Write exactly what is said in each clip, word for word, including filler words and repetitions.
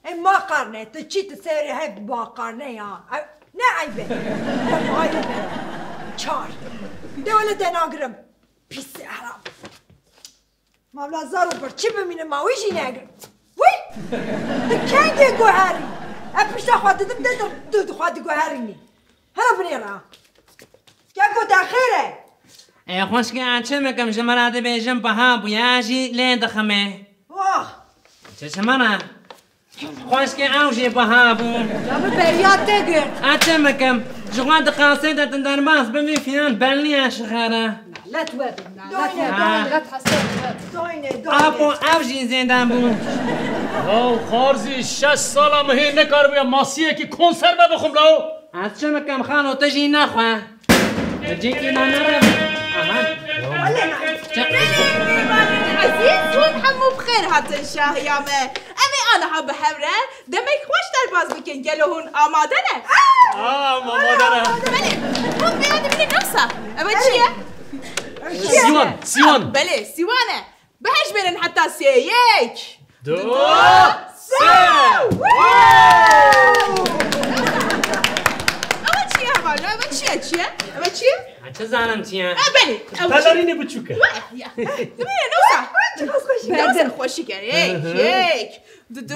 E, maqarne, tu çi tu serê hev maqarne ya. E, ne eyb e. Ev ayb e. Çar. De wele te nagirim. Pîsê heram. Mavla zar û birçî bimîne ma wî jî negir. Wî! Tu kengê guherî? E, pişta xwe didim de tu, tu, tu xwe diguherînî. Hela binêre. Keko te xêr e? Ê xweşke, ez çi bikim, ji min re dibêjin biha bûye, ez jî lê diximê. Wah! Çi ji min re? Xweşke, ew jî biha bû. Ya bi beriya te girt. Ez çi bikim? Ji xwe di qasê de tu derbas bibî filan belliye ji xêr e. Nalet we be, nalet we be, Ha. Nalet hesret we be. Doyne, doyne. Apo, ew jî zêde bû. Law Xarzî, şeş sala min hê nekaribûye masiyekî konserve bixwim law. Ez çi bikim xalo, tu jî nexwe. Tu cîkî me nere. Aha. Çi? Ezîz, hûn hemû bi xêr hatin şahiya me. Em ê aniha bi hev re demek xweş derbas bikin. Gelo hûn amade ne? Aa, em amade ne. Belê, hûn vêya dibînin ne wisa? Ev çi ye? Sîwan, sîwan. Belê, sîwan e. Bi heş bêrin heta sê. Yek. Du. Du. Sê. Ew çi ye hevalno? Ev çi ye, çi ye? Ev çi ye? Ha, çi zanim çi ye? Ha, belê. Ew çi? Pelerînê biçûk e. Weh, ya. Dibîne ne wisa? Çiqas xweşik e. Ne wisa xweşik e. Yek, yek. Du, du.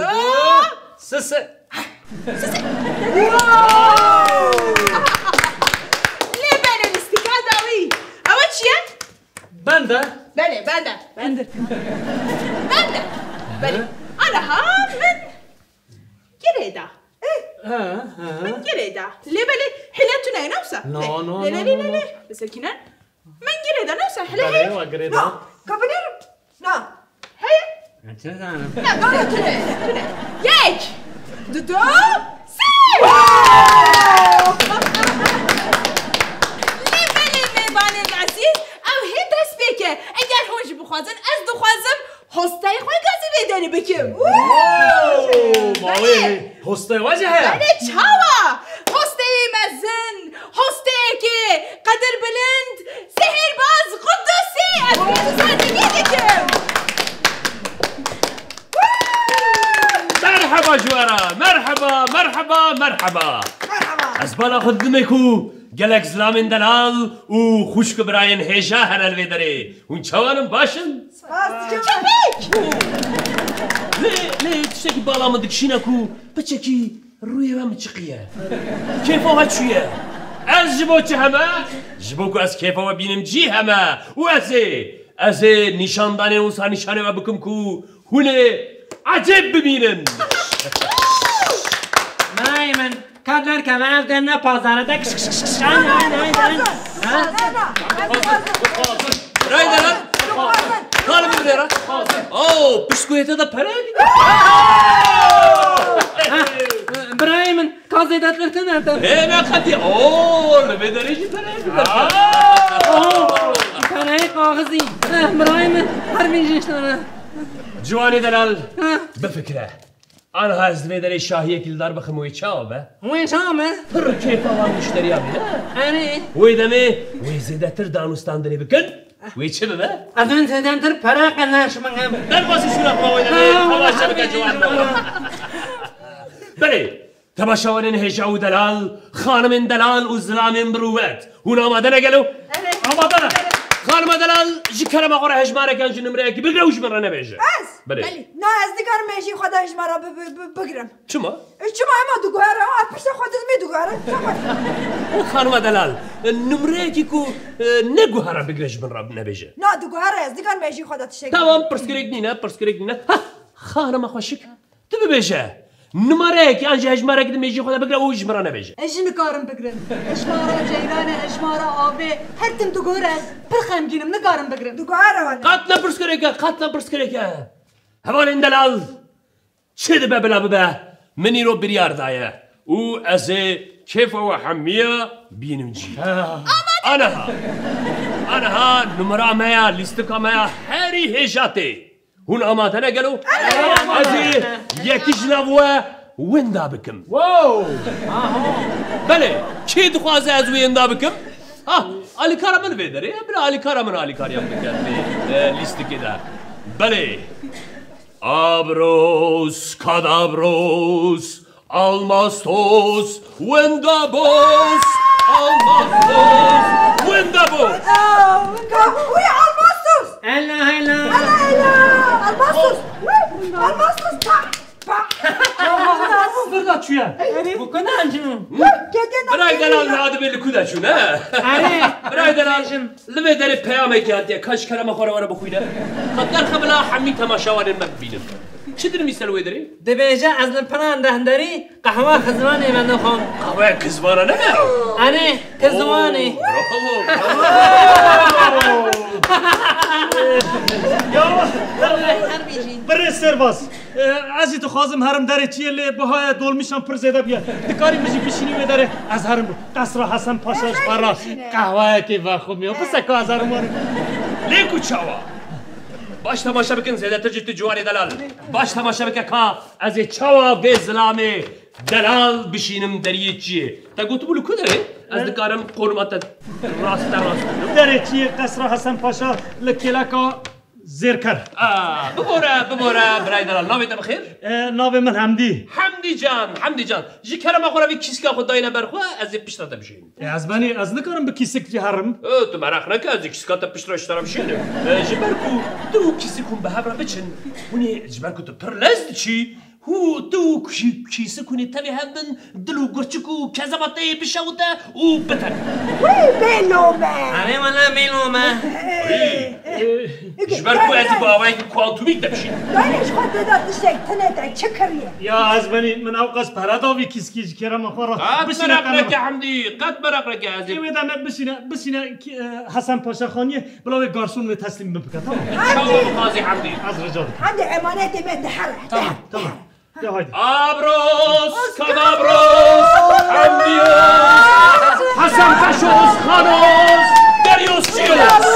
Sê, sê. Sê, sê. Wow! Lê belê lîstika dawî. Ew çi ye? Bend e. Belê, bend e. Bend. Bend e. Belê. Aniha min girê da. He, he. Min girê da. Lê belê hîle tune ye, ne wisa? No, no, no, no, no. Lê, lê, lê, lê. Bi sekîne. Min girê da, ne wisa? Hîle heye. Belê, wa girê da. Na, ka binêrim. Na. Heye. Çi zanim? Na, gana tune, tune. Yek. Du, du. Sê. Lê belê mêvanên ezîz, ew hê dest pê ke. Eger hûn jî bixwazin, ez dixwazim hosteyê xwe gazî vê derê bikim. Wow! Belê. Mawê hosteyê we jî heye? Belê, çawa? Hosteyê mezin, hosteyekê qedirbilind, sihêrbaz, qudusî, ez vê dizanî vê dikim. Merheba ji we re, merheba, merheba, merheba. Merheba. Ez bala xwe didimê ku gelek zilamên delal û xwişk û birayên hêja hene li vê derê. Hûn çawan in, baş in? Spas dikim. Lê, lê tiştekî bala min dikişîne ku piçekî rûyê we miçiqiye. Kêfa we çûye. Ez ji bo çi heme? Ji bo ku ez kêfa we bînim cî heme. Û ez ê, ez ê nîşandanê wisa nîşanê we bikim ku hûn ê ecêb bibînin. Nayê min. Ka derkeve ev der ne pazar e, de kış kış kış kış. Haydi, haydi, haydi, haydi. Ha? Rayde lan. Kalım bir lira. Oo, pişkoyete de para gidiyor. Ha, birayê min, ka zêdetir tune te. Ê, ne qetî. Oo, li vê derê jî para gidiyor. Oo, parayê kaxizî. Eh, birayê min, her vîn jî işte. Ciwanê delal, bifikire. Aniha ez divê derê şahiyekî li dar bixim, wê çawa be? Wê çawa be? Pir kêfa wan muşteriya bî, ne? Erê. Wê demê wê zêdetir danûstandinê bikin, wê çi bibe? Ez ên zêdetir pere qezenç bikim. Derbasî şûna xwe wê demê, ha, temaşe bike, ciwan. Belê, temaşevanên hêja û delal, xanimên delal û zilamên bi rûwet. Hûn amade ne gelo? Evet. Amade ne? Xanima delal, ji kerema xwe re hejmarek yan ji nimreyekî bigre û ji min re nebêje. Ez? Belê. Belê. Na, ez nikarim hêjî xwe de hejmara bi-, bi-, bi-, bigrim. Çima? E, çima, ema diguhere, ha, pişta xwe didimê diguhere. Çima? Xanima delal, e, nimreyekî ku, e, neguhere bigre ji min re nebêje. Na, diguhere, ez nikarim hêjî xwe de tiştek. Tamam, pirsgirêk nîne, pirsgirêk nîne. Ha, xanima xweşik. Tu bibêje, nimareyek yan jî hejmarek di mêjî xwe de bigre û ji min re nebêje. Ez jî nikarim bigrim. Hejmara ceyranê, hejmara avê, her tim diguhere, ez pir xemgîn im, nikarim bigrim. Diguhere wele. Qet ne pirsgirêk e, qet ne pirsgirêk e. Hevalên delal, çi dibe bila bibe, min îro biryar daye û ez ê kêfa we hemiya bînim cî. Aniha, aniha numara me ya, lîstika me ya herî hêja tê. Hûn amade ne gelo? Ez ê yekî ji nav we winda bikim. Wow! Belê, kê dixwaze ez wê winda bikim? Ha, alîkara min vê derê ye, bila alîkara min alîkariya min bike vê, e, lîstikê de. Belê. Abros, kadabros, almastos, windabos, almastos, windabos. Uy, almastos. Ela hela. Ela ela. Almastos. Uy, almastos. Pa, pa. Sırda çüye. Bu kadar. Kınancım. Gel gel. Biray delal ne adı belli kuda çün ha? Are. Biray delal. Li vê derê peyamekî hatiye, ka ji kerema xwe re were bixwîne. Qet derxe bila hemî temaşewanên me bibînin. Çi dinivîse li wê derê? Dibêje ez li piran rehderî qehwa xizvanê me nixwim. Qehweya kizvana ne be? Erê, kizvanê. Bravo, bravo. Birê serbaz. Ez jî dixwazim herim derê çiyê lê bihaya dolmîşan pir zêde biye. Dikarî min jî bişînî wê derê ez herim. Qesra Hesen Paşa ji xwe re qehweyekê vexwimiyo. Biseko ez herim werim. Lê ku çawa? Baş temaşe bikin, zêdetir jî tu ciwanê delal. Baş temaşe bike ka ez ê çawa vê zilamê delal bişînim deriyê çiyê. Te gotibû li ku derê? Ez dikarim konuma te rast te rast bidim. Derê çiyê Qesra Hesen Paşa li kêleka Zêrker. Aa, bibore, bibore, birayê delal. Navê te bi xêr? E, navê min Hemdî. Hemdî can, Hemdî can. Ji kerema xwe re vê kîska xwe dayne ber xwe, ez ê pişta te bişînim. E, ez benî, ez nikarim bi kîsik jî herim. E, tu meraq neke, ez ê kîska te piştre ji te re bişînim. E, ji ber ku tu û kîsik hûn bi hev re biçin, hûn ê, ji ber ku tu pir lez diçî, hû, tu û kî-, kîsik hûn ê tevî hev bin, dil û gurçik û kezeba te yê bişewite û bite. Uy, bê lome. Erê wala bê lome. Ji ber ku ez ê bi awayekî kuantumî te bişînim. Dayne ji xwe tê de tiştek tune te çi kiriye? Ya ez benî min ewqas pere davî kîskî ji kerema xwe re. Qet meraq neke Hemdî, qet meraq neke ez ê. Ê wê de me bişîne, bişîne ki, e, Hesen Paşa Xaniyê, bila wê garson wê teslîm min bike, tamam? Çawa bixwazî Hemdî? Ez rica dikim. Hadi emanetê me dihere. Tamam, tamam. De haydi. Abros, kadabros, Hemdiyos, Hesen Paşos, Xanos, Deryos Çiyos.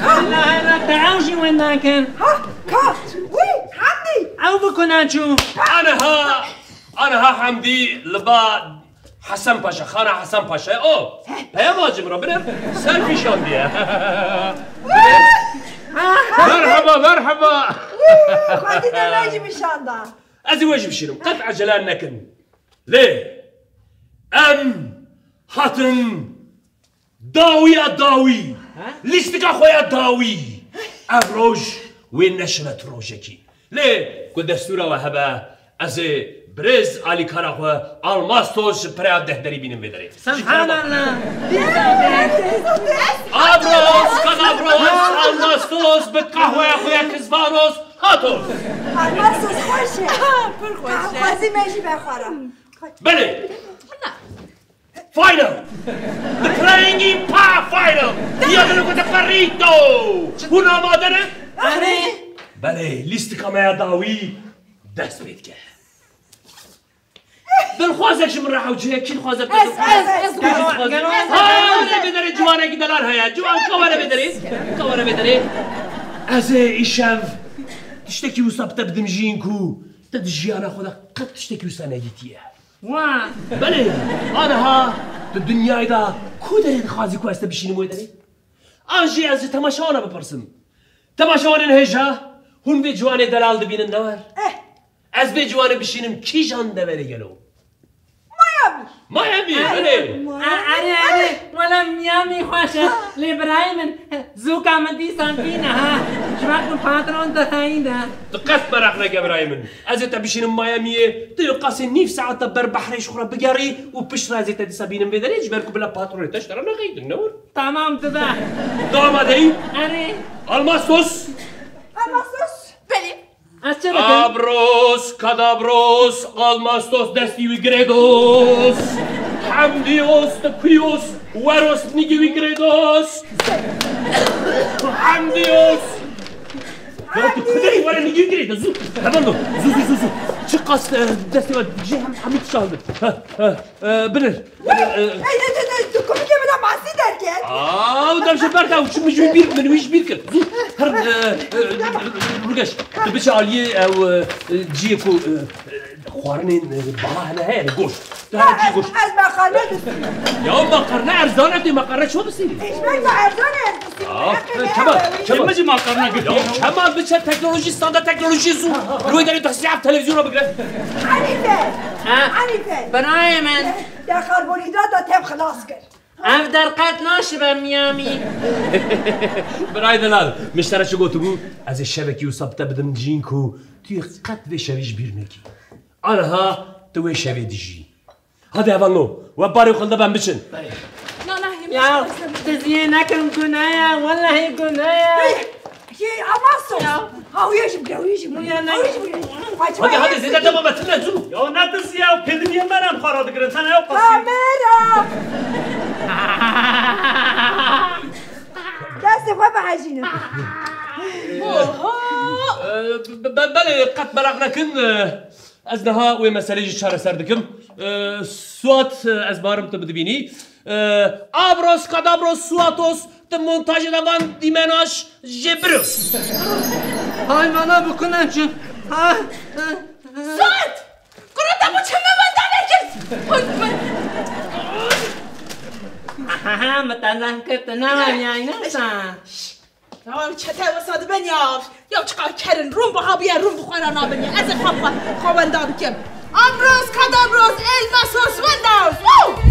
Ela ela te ew jî wenda kir. Ha, ka, uy, Hemdî. Ew bi ku neçû. Aniha, aniha Hemdî li ba Hesen Paşa, xana Hesen Paşa. O, peyama ji min re bine. Selfie şandiye. Merhaba, merhaba. Xwedî de me jî bişanda. Ez ê we jî bişînim. Qet ecele nekin. Lê em hatin dawiya dawî. Lîstika xwe ya dawî. Ev roj wê neşinet rojekî. Lê ku destûra we hebe, ez ê birêz alîkara xwe Almastos ji pireya dehderî bînim vê derê. Subhanallah. Abros, kadabros, Almastos, bi qahweya xwe ya kizvanos, hatos. Almastos xweş e. Pir xweş e. Xwezî me jî be xwe re. Belê. Final. The playing pa final. Diya de lokote perrito. Hûn amade ne? Erê. Belê, lîstika me ya dawî dest pê dike. Dilxwazek ji min re hewce ye, kî dixwaze bi dilxwaz. Ez, ez. Kî dixwaz? Ha, were vê derê ciwanekî delal heye. Ciwan ka were vê derê. Ka were vê derê. Ez ê îşev tiştekî wisa bi te bidim jîn ku te di jiyana xwe de qet tiştekî wisa nedîtiye. Wa. Belê, aniha di dinyayê de ku derê dixwazî ku ez te bişînim wê derê? An jî ez ji temaşewana bipirsim. Temaşewanên hêja, hûn vê ciwanê delal dibînin ne wer? Eh. Ez vê ciwanê bişînim kîjan deverê gelo? Miami. Miami, belê. Erê erê. Wala Miami xweş e. Lê birayê min, zûka min dîsan tîne ha. Ji ber ku patron diheyîne. Tu qet meraq neke birayê min. Ez ê te bişînim Miami'yê, tu yê qasê nîv saeta ber behrê ji xwe re bigerî û piştre ez ê te dîsa bînim vê derê, ji ber ku bila patronê te ji te re nexeyîtin, ne wir? Tamam dibe. Tu amade yî? Erê. Almastos. Almastos. Belê. Ez çi bikim? Abros, kadabros, almastos destî wî girêdos. Hemdiyos, tu kuyos, weros nigî wî girêdos. Hemdiyos. Ya tu kudeyî were nigî wî girêdos. Zû. Hemen dur. Zû, zû, zû, zû. Çi qas, e, destê we cihê hem hemî tişandin. Ha, ha. E, binir. Binir, e. Hey, hey, hey, hey, tu komikê min a masî derket. Aa, dem ji ber de çi min ji wî bîr, min wî ji bîr kir. Zû, her, e, e, Rugeş, tu biçe aliyê ew, e, ciyê ku, e, e, xwarinên, e, baha hene heye, goşt. Tu her ciyê goşt. Ez makarna distînim. Ya makarna erzan e, tê makarna çima distînî? Ekmek de erzan e, ez Kemal, Kemal. Çimicî makarna gidiyor. Ya Kemal, biçe teknoloji, standa teknoloji su. Ruy deri taksiya televizyona bigre. Hanife! Ha? Hanife! Birayê min. Ya karbonhidrata tev xilas kir. Ev derqet naşibe Miami. Birayê delal, min ji te re çi gotibû? Ez ê şevekî wisa bi te bidim cîn ku tu yê qet vê şevî ji bîr nekî. Aniha tu wê şevê dijî. Hadi hevalno, we barê xwe li de ben biçin. Na, na, yemin Ya, ederim. Tiziyê nekin gune ye, wellehî gune ye. Hey, hey, Amaso. Ya. Ha, uya ji bire, uya ji bire. Uya ne? Uya ji bire. Hadi, hadi, zêde dema me tune zû. Ya ne tiziye, pêdiviyê me re em xwe radigirin, sen ew qasî. Kamera. Destê xwe bihejîne. Oho. Ee, be-, be-, belê, qet meraq nekin. Ee, Ez niha wê meselê jî çareser dikim. Ee, Suat, e, ez barim tu bidibînî. Ee, Abros, kadabros, Suatos, tu montajê de van dîmenaj jê biro. Hay mana bikune çi? Ha, ha, ha. Suat! Kuro te bu çeme wenda nekir! Aha, min te zehn kir, tu ne wanyayî, ne wisa? Ya çete wisa dibe ya. Ya çiqa kerin, rûn biha bûye, rûn bi xwe re nabin ya. Ez ê xwe xwe, xwe wenda bikim. Abros, kadabros, elmasos, wenda. Woo!